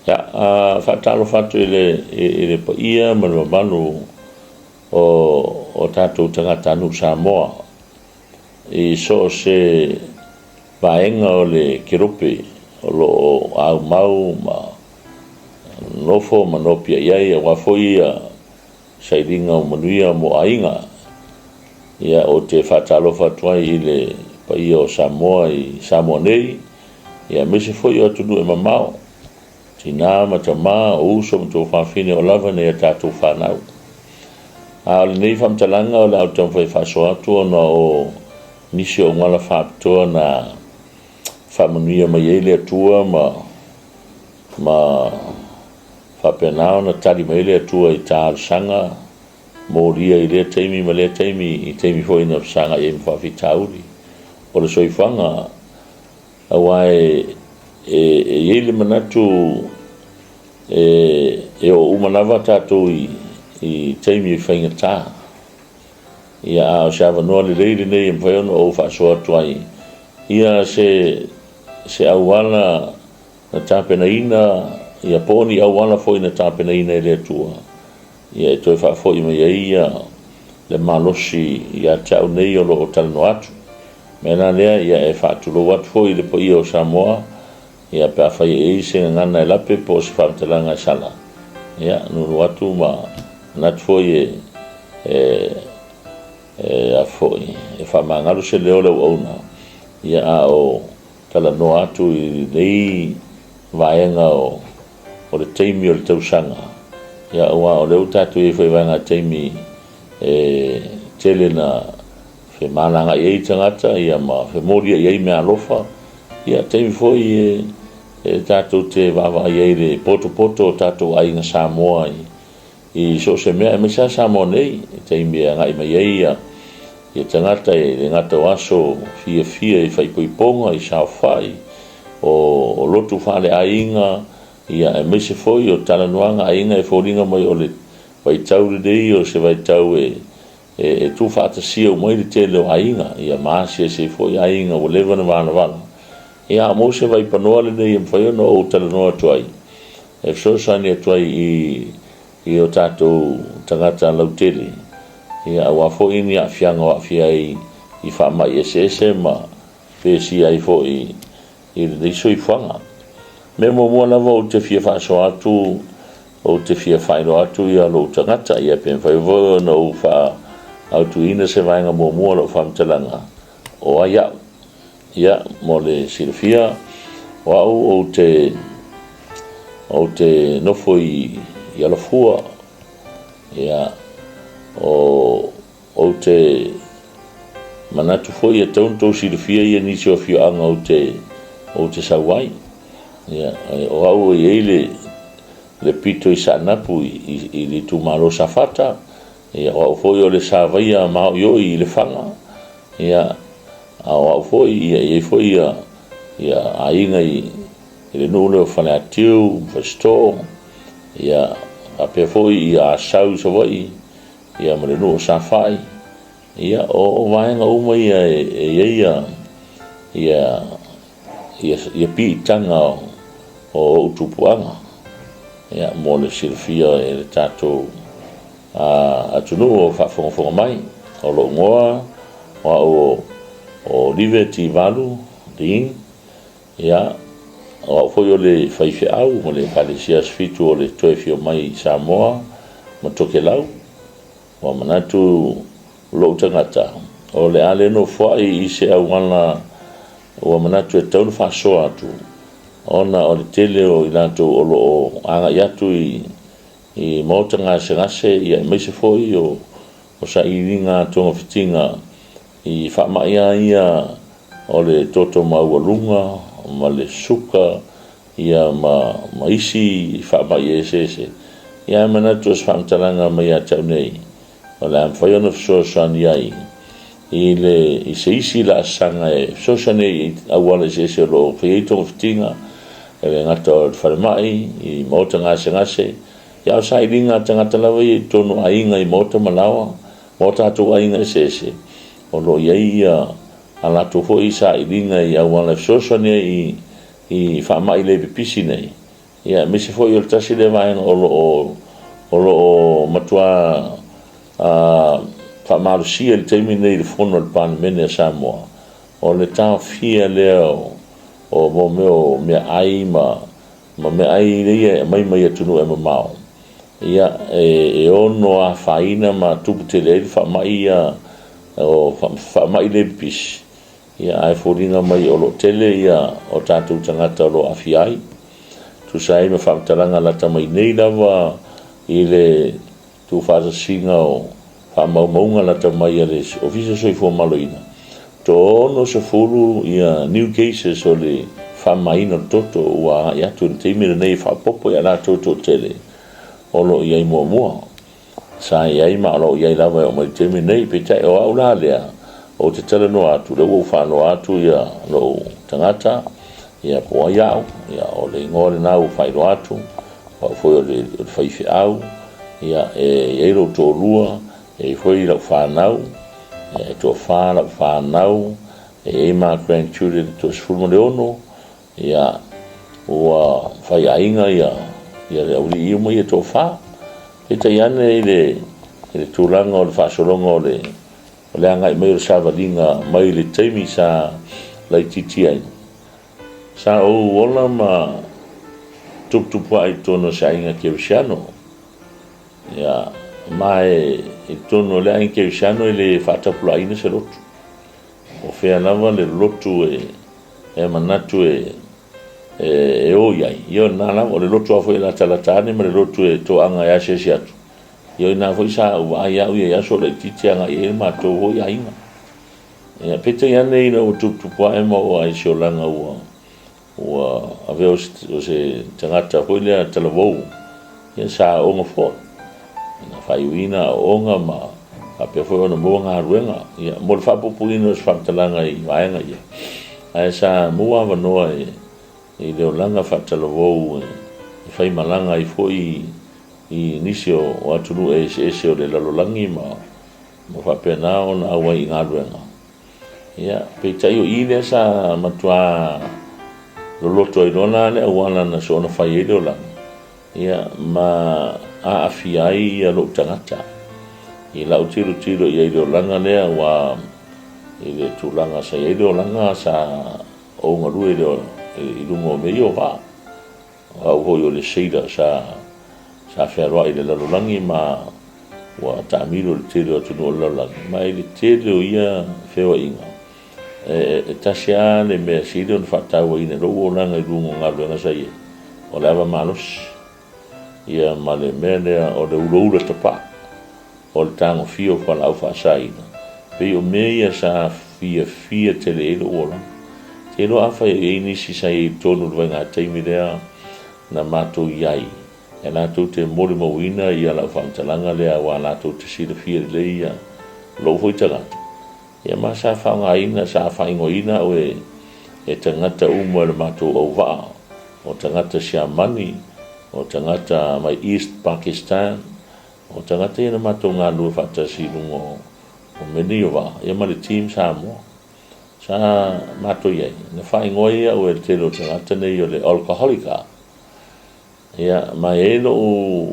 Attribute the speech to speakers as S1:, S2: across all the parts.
S1: Ia, faatalofa atu i le, i le paia ma le mamalu o, o tatou tagatanuu Samoa i so o se vaega o le kelope o lo o aumau ma nofo ma nopiai ai aua foi ia sailiga o manuia mo aiga. Ia, ou te faatalofa atu ai i le paia o Samoa i Samoa nei, ia aemaise foi o atunuu e mamao, tina ma tama, o uso ma tuafafine o lava nei a tatou fanau. A o lenei faamatalaga o le a ou taumafai e faasoa atu ona o nisi o auala faapitoa na faamanuia mai ai le Atua ma faapena ona tali mai ai le Atua i talosaga molia i lea taimi ma lea taimi, i taimi foi na fesagai ai ma faafitauli o le soifuaga. Aua e i ai le manatu e oo uma lava tatou i taimi e faigata. Ia, a o se avanoa lelei lenei e mafai ona ou faasoa atu ai ia se auala na tapenaina, ia po o ni auala foi na tapenaina e le Atua, ia e toe faafoi mai ai ia le malosi ia te au nei o lo o talanoa atu. Mea la lea, ia e faatulou atu foi i le paia o Samoa, ia pe afai e i ai se gagana e lape po o se faamatalaga e sala, ia nunu atu ma manatu foi e e a foi e faamagalo se leo o le auauna, ia a o talanoa atu i lenei vaega o le taimi o le tausaga, ia aua o lea ua tatou i ai foi i vaega taimi e tele na femalagaai ai tagata ia ma femoliai ai meaalofa, ia taimi foi e tatou te vaavaai ai i le potopoto o tatou aiga Samoa i so o se mea, aemaise lava Samoa nei, i taimi e agai mai ai ia tagata e le gata o aso fiafia i faaipoipoga, i saofai, o lotu faaleaiga, ia aemaise foi o talanoaga aiga e foliga mai o le vaitau lenei o se vaitau e tuufaatasia uma ai le tele o aiga, ia ma asiasi ai foi aiga ua leva ona valavala. Ia a maua se vaipanoa lenei e mafai ona ou talanoa atu ai, e fesoasoani atu ai i o tatou tagata lautele, ia aua foi ni aafiaga o aafia ai i faamai eseese ma pesia ai foi i lenei soifuaga. Mea muamua lava ou te fia faasoa atu, ou te fia faailoa atu ia lou tagata, ia pe mafai foi ona ou faaautuina se vaega muamua o lau faamatalaga, o ai au. Ia, mo le silafia, o au ou te nofo i Alafua, ia, o ou te manatu foi e tatau ona tou silafia ia nisi o afioaga ou te sau ai. Ia, o au e i ai le pito i Saanapu i le itumalo o Safata, ia, o au foi o le Savaia maoioi i Lefaga, ia, a o au foi, ia, e i ai foi ia aiga i le nuu lea o Faleatiu, Fasitoo, ia, faapea foi ia Asau i Savaii, ia ma le nuu o Safai, ia o vaega uma ia e i ai ia piitaga o ou tupuaga, ia mo le silafia e le tatou atunuu o faafogafoga mai. O lou igoa o au o Olive Tivalu Dean. Ia, o au foi o le faifeau ma le Ekalesia Aso Fitu o le Toe Afio Mai i Samoa ma Tokelau. Ua manatu lou tagata, o le a le nofoai i se auala ua manatu e tatau ona faasoa atu, ona o le tele o i latou o lo o agai atu i maota gasegase, ia aemaise foi o sailiiliga togafitiga I faamai lava ia o le toto maualuga ma le suka ia ma isi faamai eseese, ia ae manatu o se faamatalaga mai ia te au nei, o le a mafai ona fesoasoani ai i le i se isi laasaga e fesoasoani ai i auala eseese o lo o fai ai togafitiga, e le gata o le falemai, i maota gasegase, ia a o sailiga a tagata lava ia i totonu o aiga i maota ma laoa. Ma o tatou aiga eseese, o lo o i ai ia a latou foi sailiga i auala e fesoasoani ai i faamai le pipisi nei. Ia, aemaise foi o le tasi lea vaega o lo o o lo o matua faamalosia i le taimi lenei i le Fono a le Palemene a Samoa, o le taofia lea o o mo mea o meaai ma ma meaai ia e aumai mai atunuu e mamao, ia, e ono afaina ma tupu tele ai le faamai ia o faamai le pipisi. Ia, ae foliga mai o lo o tele ia o tatou tagata o lo o aafia ai. Tusa ai ma faamatalaga lata mai nei lava i le tuufaatasiga o faamaumauga lata mai a le Ofisa o Soifua Maloloina, 60 ia new cases o le faamamaina o le toto ua agai atu i le taimi lenei e faaopoopo i a latou toatele o lo o i ai muamua. Sa i ai ma o lo o i ai lava e oo mai i le taimi lenei. Peitai o au la lea ou te talanoa atu, lea ua ou faaloa atu ia lou tagata, ia po o ai au, ia o le igoa lena ua faailoa atu, o au foi o le faifeau, ia e i ai lou toalua, e i ai foi lau fanau, ia e toafa lau fanau, e i ai ma grandchildren e toa-16, Ia, ua faiaiga ia, ia le aualii uma ia e toafa. Peitai ane i le, i le tulaga o le faasologa o le, o le agai mai o le savaliga mai le taimi sa laitiiti ai, sa ou ola ma tuputupua'i i totonu o se aiga kerisiano. Ia, ma e, i totonu o le aiga kerisiano e le faatapulaaina se lotu. O fea lava le lotu e, e manatu e, e, e o i ai, ia o lena lava, o le lotu lava foi e latalata ane ma le lotu e toaga e asiasi atu, ia o ina foi sa ou vaai au ia i aso laitiiti agai i ai le matou foi aiga. Ia, peitai ane ina ua tuputupu ae ma oo ai i se olaga ua, ua avea o se tagata foi lea talavou, ia sa aooga foi. Na faaiuina aooga ma faapea foi ona maua galuega. Ia, mo le faapuupuuina o se faamatalaga i vaega ia, ae sa maua avanoa e, i le olaga faatalavou e, e faimalaga ai foi i nisi o, o atunuu eseese o le lalolagi ma, ma faapena ona auai i galuega. Ia, peitai o i lea sa matua loloto ai loa la le auala na soona fai ai le olaga, ia, ma aafia ai ia lou tagata. I lau tilotilo i ai i le olaga lea, ua i le tulaga sa i ai le olaga sa ou galue i le i luga o mea ia o vaa. O au foi o le sailor sa sa fealoai i le lalolagi ma ua taamilo i le tele o atunuu o le lalolagi, ma i le tele o ia feoaiga, e, e tasi lava le mea sili ona faatauaina i lou olaga i luga o galuega sa i ai, o le ava malosi, ia ma le mea lea o le ulaula tapaa, o le tagofia o fualaau faasaina, pei o mea ia sa fiafia tele i ai lou olaga. Te iloa afai e i ai nisi sa i ai i totonu i le vaegataimi lea na matou i ai, e latou te molimauina ia lau faamatalaga lea aua latou te silafia lelei ia lou foi tagata. Ia ma sa faaaogaina, sa faaigoaina au e, e tagata uma i le matou auvaa, o tagata Siamani, o tagata mai East Pakistan, O tagata ia na matou galulue faatasi i luga o, o mea nei o vaa, ia ma le team Samoa. Sa matou i ai, na faaigoa ai au e le tele o tagata nei o le alcoholic-a. Ia, ma e i ai lou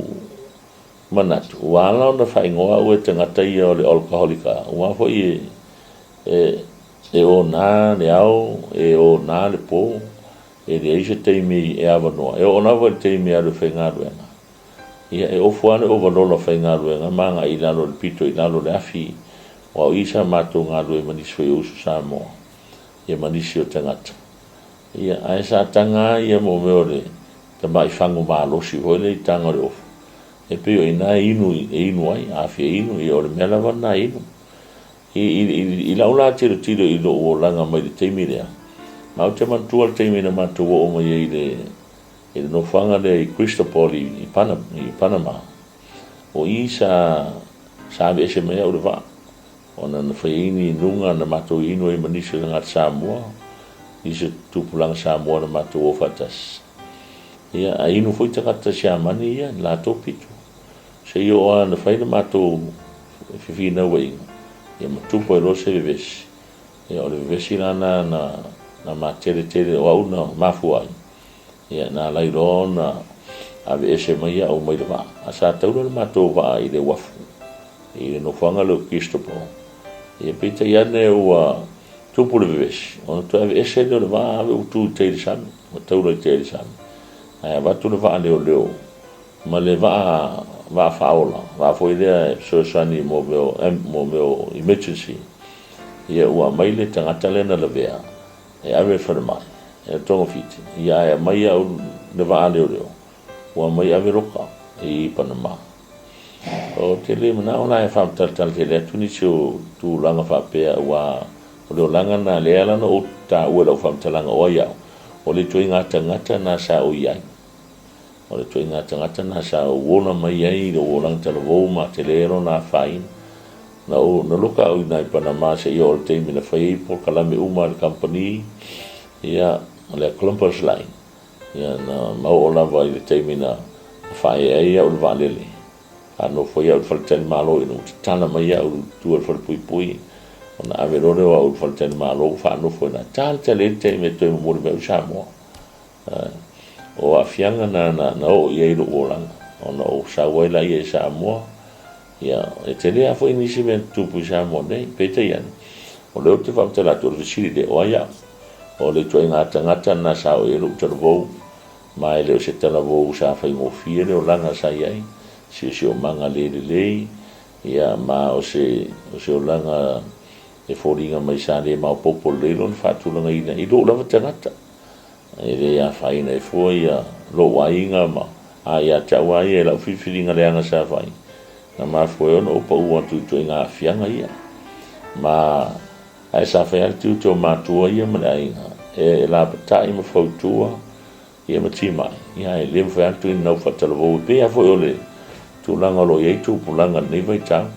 S1: manatu, ua ala ona faaigoa au e tagata ia o le alcoholic-a, aua foi e, e, e ona le ao, e ona le po, e leai se taimi e avanoa. E oo lava i le taimi e alu e faigaluega, Ia, e ofu lava le ovalola faigaluega ma agai i lalo i le pito i lalo o le afi, aua o i sa matou galue ma nisi foi o uso Samoa, ia ma nisi o tagata. Ia, ae sa taga lava ia mo mea o le tamai fagu malosi foi lea i taga o le ofu, e pei o i ina e inu, e inu ai, a fia inu, ia o le mea lava lena e inu. I, i, i, i lau la tilotilo i lou olaga mai le taimi lea, ma ou te manatua le taimi na matou oo mai ai i le, I le nofoaga lea i Cristobal i Panama, o i sa sa aveese mai au i le vaa, ona na fai ai ni inuga na matou inu ai ma nisi o tagata Samoa, nisi o tupulaga Samoa na matou o faatasi. Ia, a inu foi tagata Siamani ia, i latou pito. Seia oo lava na fai le matou fefinauaiga, ia ma tupu ai loa se vevesi. Ia, o le vevesi la lena na matele tele, o au na mafua ai. Ia, na ala ai loa ona aveese mai au mai le vaa. A sa taula le matou vaa i le uafu, i le nofoaga lea o Cristobal. Ia, peitai ane ua tupu le vevesi, ona toe aveese lea o le vaa ave ua tu i tai i le sami, ua taula i tai i le sami. Ae avatu le vaa leoleo ma le vaa vaa faaola, vaa foi lea e fesoasoani mo mea o, mo mea o emergency. Ia ua aumai le tagata lea na lavea e ave i le falemai e togafiti, ia ae aumai au le vaa leoleo ua aumai ave loka i Panama. Ou te le manao la e faamatalatala tele atu nisi o tulaga faapea, aua o le olaga lena lea e ala ona ou taua i lau faamatalaga o ai au, o le ituaiga tagata lena sa ou i ai. O le ituaiga tagata lena sa ou ola mai ai i lou olaga talavou ma tele lona afaina. Na ou na loka au i ina i Panama seia oo i le taimi na fai ai polokalame uma a le kamupani, ia, o le Columbus Line. Ia, na ma oo lava i le taimi na faaee ai au i le vaalele, faanofo ai au i le faletalimalo ina ua tatala mai au i tua i le falepuipui, ona ave loa lea o au i le faletalimalo ua faanofo i ina, talatala ai le taimi e toe momoli mai au i Samoa. O aafiaga na na oo i ai lou olaga, ona ou sau ai laia i Samoa. Ia, e tele lava foi nisi mea na tutupu i Samoa nei. Peitai ane, o lea ou te faamatala atu, o le fesili lea, o ai au? O le ituaiga tagata lena sa oo i ai lou talavou, ma e le o se talavou sa faigofie le olaga sa i ai, siosiomaga le lelei, ia, ma o se, o se olaga e foliga mai sa le maopoopo lelei lona faatulagaina i lou lava tagata. E le afaina ai fua ia lou aiga ma, a ia te au lava ia i lau filifiliga leaga sa fai, na mafua ai ona ou pau atu i ituaiga aafiaga ia. Ma, ae sa fai lava le tiute o matua ia ma le aiga, e lapatai ma fautua ia ma timai, ia ae le mafai lava le tuuina nau faatalavou e pei lava foi o le tulaga o lo o i ai tupulaga i lenei vaitau.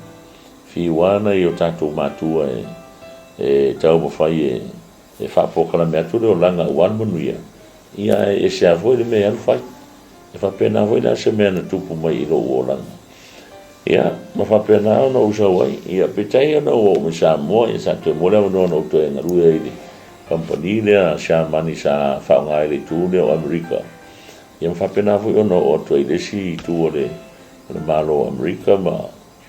S1: Fiu lava nai o tatou matua e taumafai e E faapolokalame atu le olaga aua le manuia, ia ae ese lava foi le mea e alu fai. E faapena foi la se mea na tupu mai i lou olaga. Ia, ma faapena ona ou sau ai. Ia, peitai ona ua oo mai Samoa, ia sa toe maua le avanoa na ou toe galue ai i le kamupani lea a Siamani sa faaaoga ai le itu lea o Amerika. Ia ma faapena foi ona oo atu ai i le isi itu o le Malo o Amerika ma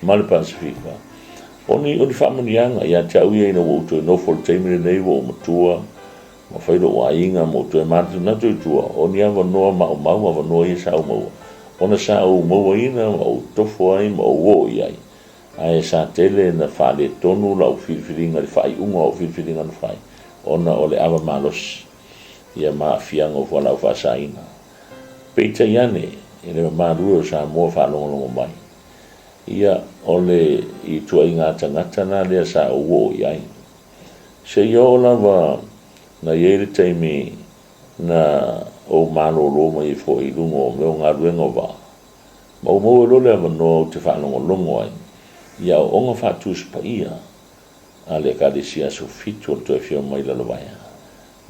S1: ma le Pasefika. O ni, o ni faamanuiaga ia te au ia ina ua ou toe nofo i le taimi lenei ua ou matua, ma fai lou aiga ma ou toe manatunatu i tua, o ni avanoa maumau avanoa ia sa ou maua, ona sa ou mauaina ma ou tofo ai ma ou oo i ai, ae sa tele na faaletonu lau filifiliga i le faaiuga o au filifiliga na fai, ona o le ava malosi, ia ma aafiaga o fualaau faasaina. Peitai ane, i le mamalu e o Samoa faalogologo mai, Ia, o le ituaiga tagata la lea sa ou oo i ai. Seia oo lava na i ai le taimi na ou malolo mai ai foi i luga o mea o galuega o vaa, ma ou maua loa le avanoa ou te faalogologo ai i aoaoga faatusi paia a le Ekalesia Aso Fitu o le Toe Afio Mai Lalovaea,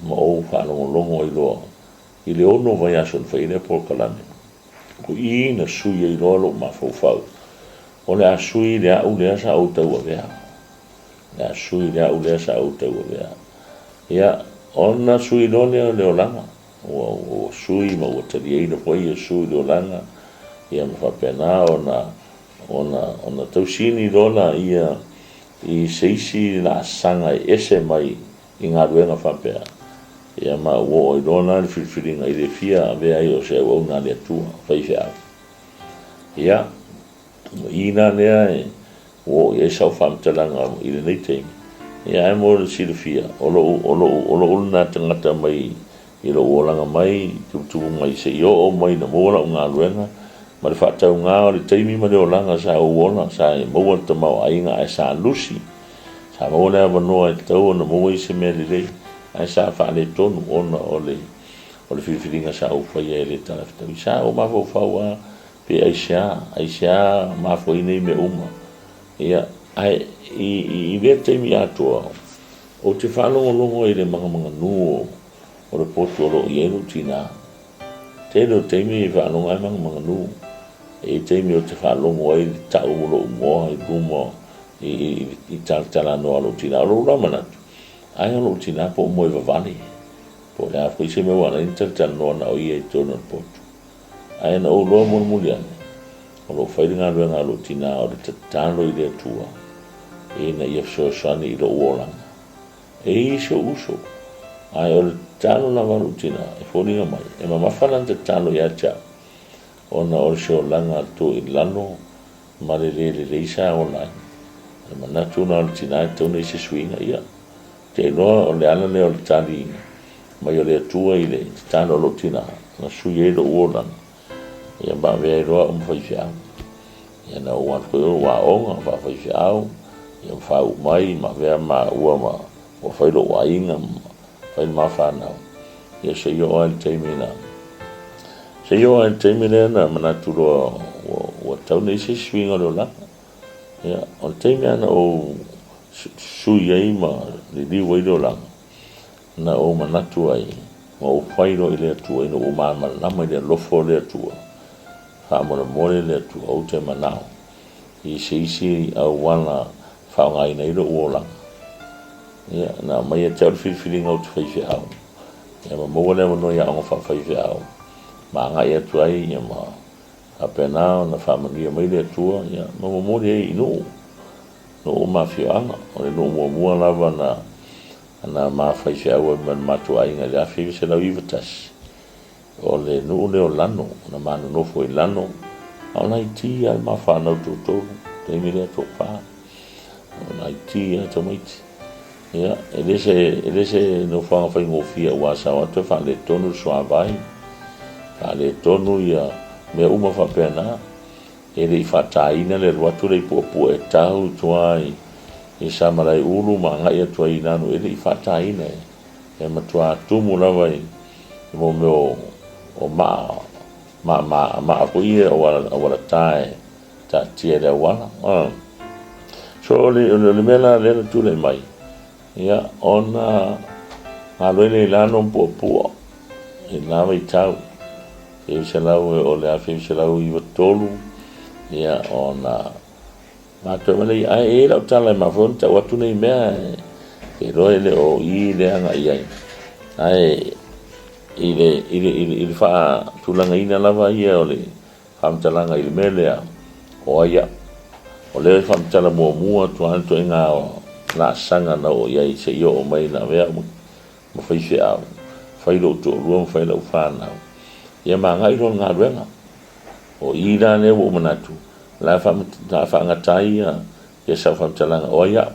S1: ma ou faalogologo ai loa i le ono vaiaso na fai ai lea polokalame. O i na sui ai loa lou mafaufau, o le a sui le au lea sa ou tauavea. O le a sui le au lea sa ou tauavea. Ia, ona sui loa lea o le olaga. Ua, ua sui ma ua taliaina foi Iesu i le olaga, ia ma faapena ona, ona, ona tausini loa laia i se isi laasaga e ese mai i galuega faapea, ia ma ua oo ai loa la le filifiliga i le fia avea ai o se auauna a le Atua, faifeau. Ia, o i la lea e ua oo i ai sau faamatalaga i lenei taimi, ia ae mo le silafia, o lou, o lou, o lou lena tagata mai i lou olaga mai, tuputupu mai seia oo mai ina maua lau galuega, ma le faatauga o le taimi ma le olaga sa ou ola, sa maua le tamaoaiga ae sa lusi, sa maua le avanoa e tatau ona maua ai se mea lelei, ae sa faaletonu ona o le o le filifiliga sa ou faia e le talafetaui. Sa ou mafaufau lava pe aisea, aisea mafua ai nei mea uma. Ia, ae i, i lea taimi atoa, ou te faalogologo ai i le magamaganu o le potu o lo o i ai lou tinā. Tele o taimi e faalogo ai magamaganu. E i ai taimi ou te faalogo ai i le tau o lou igoa i luma i, i, i talatalanoa a lou tinā. O lou la manatu, ai o lou tinā po o moe vavale, Po o le a foi se mea ua ala ai ona talatalanoa na o ia i totonu o le potu. Ae na ou iloa mulimuli ane, o lo o fai le galuega a lou tina o le tatalo i le Atua ina ia fesoasoani i lou olaga. E i ai si ou uso, ae o le tatalo lava a lou tina e foliga mai, e mamafa lana tatalo ia te au, ona o se olaga tuu i lalo ma le le lelei sa ola ai. O le manatu la o le tina e tatau ona i ai se suiga, ia, ou te iloa o le ala lea o le tali mai o le Atua i le tatalo a lou tina, na sui ai lou olaga, ia ma avea ai loa au ma faifeau. Ia na ou alu foi ou aoga faafaifeau, ia ma faauu mai ma avea maua ma ua fai lou aiga ma fai le ma fanau. Ia seia oo lava i le taimi na seia oo lava i le taimi lea na manatu loa ua tatau ona i ai se isi suiga o le olaga. Ia, o le taimi lava na ou sui ai ma liliu ai le olaga, na ou manatu ai ma ou fai loa i le Atua ina ua ou malamalama i le alofa o le Atua, faamolemole le Atua ou te manao i se isi auala e faaaogaina ai lou olaga. Ia, na aumai ia te au le filifiliga ou te faifeau, ia ma maua le avanoa i aoga faafaifeau ma agai atu ai, ia ma faapena ona faamanuia mai le Atua, ia ma momoli ai i nuu, nuu ma afioaga. O le nuu muamua lava na na ma faifeau ai ma le matou aiga i le 1991, o le nuu lea o Lano, na ma nonofo i Lano, a o laiti lava le ma fanau toatolu, taimi lea toafa, o laiti lava tamaiti. Ia, e le se, e le se nofoaga faigofie aua sa o atu e faaletonu le suavai, faaletonu ia mea uma faapena. E le i faataina le alu atu lea i Puapua e tau i tua i Samalaeulu ma agai atu ai i Lano, e le i faataina e, e matua tumu lava i mo mea o maa, maa, maa, maa foi ia aualata e taatia i le auala. So o le, o le mea la lea na tulai mai, ia, ona galue lea i Lano ma Puapua i lena vaitau. 900 o le 1993, ia, ona matou mai lea, ae e i ai lau tala e mafua ona tau atu nei mea, e iloa e le o i le agai i ai, ae i le, i le, i le, i le faatulagaina lava ia o le faamatalaga i le mea lea, o ai au. O lea e faamatala muamua atu lava le ituaiga laasaga na oo i ai seia oo mai na avea au ma faifeau, fai lou toalua ma fai lau fanau, ia ma agai loa i le galuega. O i la lea ua ou manatu, o le a faagata ai ia sau faamatalaga o ai au.